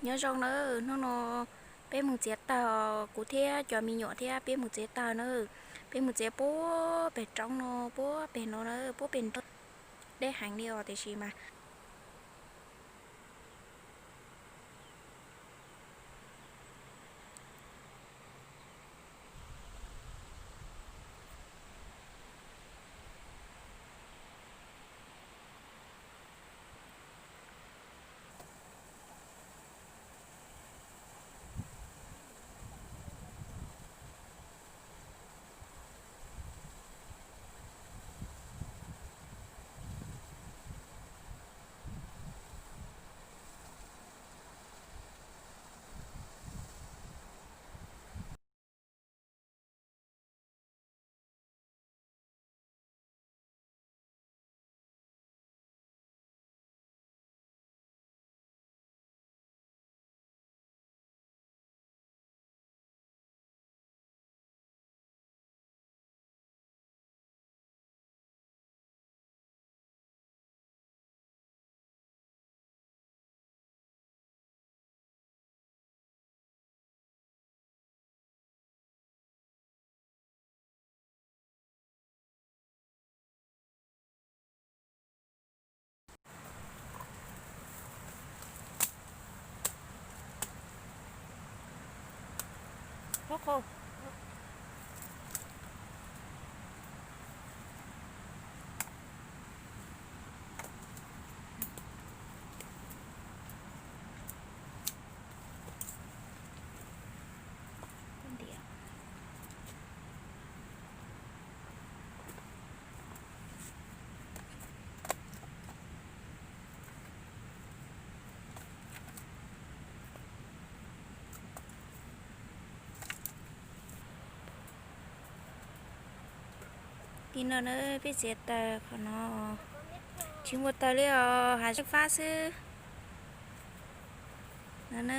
Nyob zoo nawb, hnub no peb mus txiav taws, kuv thiab cov me nyuam thiab peb mus txiav taws na. Peb mus txiav puag pem roob no, puag pem no na, puag pem roob, deb heev li os tiam sis mas Li no na, peb txiav taws qhov no tsis muaj taws li os, hav zoov fab xwb no na.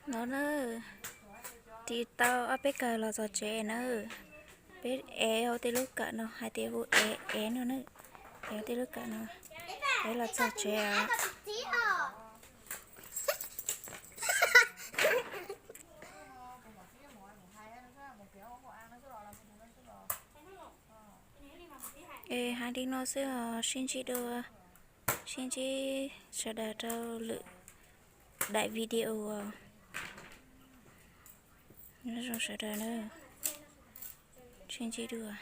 No na, Ris tau ob peb kawm los txog tsev na. Peb ev hauv tej lub kawm no hais tias hu ev ev no na. Ev hauv tej lub kawm no, peb los txog tsev os. Es hais li no xwb os, sib ntsib dua, sib ntsib sawv daws rau lwm daim video. Nyob zoo sawv daws na, sib ntsib dua.